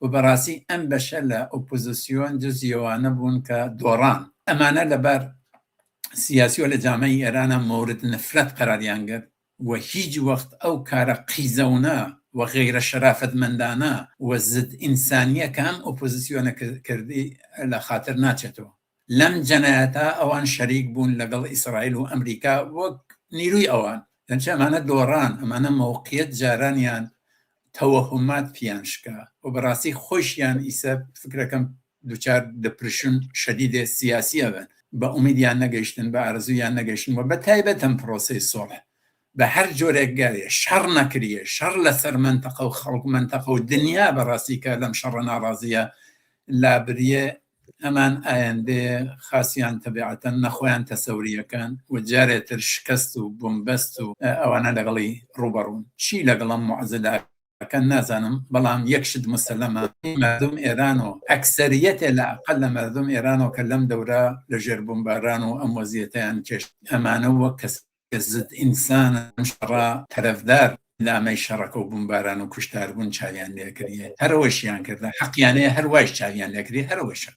و بەڕاستی ئەم بەشە لە ئۆپۆزیسیۆن جزی ئەوانە بوون کە دۆڕان. ئەمانە لەبار سیاسی و لە جامعەی ئێرانا مورد نفرەت قەراریان گرت و هیچ وەخت ئەو کارە قیزەونە و غەیرە شەرافەتمەندانە و زد ئینسانیە کە ئەم ئۆپۆزیسیۆنە کردی لە خاتر ناچێتەوە. لەم جەنایەتە ئەوان شەریک بوون لەگەڵ ئیسرائیل و ئەمریکا وەک نیروی ئەوان. دەنچە ئەمانە دۆڕان، ئەمانە مەوقیەت جارانیان تەوەهومات پیان شکا و بەڕاستی خۆیشیان ئیسە فکرەکەم دوچار دپرشن شەدیدێ سیاسی ئەبن بە ئومیدیان نەگەیشتن بە ئارەزوویان نەگەیشتن و بە تایبەت ئەم پرۆسەی سۆڵح بە هەر جۆرێک گەرێ شەڕ نەکریێ شەڕ لەسەر مەنتەقە و خەڵک مەنتەقە و دنیا بەڕاستی کە لەم شەڕە ناڕازیە لابریێ ئەمان ئایندەیە خاسیان تەبیعەتەن نە خۆیان تەسەوریەکەن و جارێ تر شکەست و بنبەست و ئەوانە لەگەڵی ڕووبەڕوون چی لەگەڵ ئەم موعزلە ئەکەن نازانم بەڵام یەک شت مسەلەمە مردم ئێران و ئەکسەریەتێ لە ئەقل لە مردم ئێران و کە لەم دەورە لە ژێر بمباران و ئەم وەزیەتەیان کێش ئەمانە وەک کەس زد ئینسانن شەڕە تەرەفدار لامەی شەڕەکە و بمباران و کوشتار بوون چاویان لێکریە هەرەوەشیان کردە حەقیانەیە هەروایش چاویان لێکری هەرەوەشە.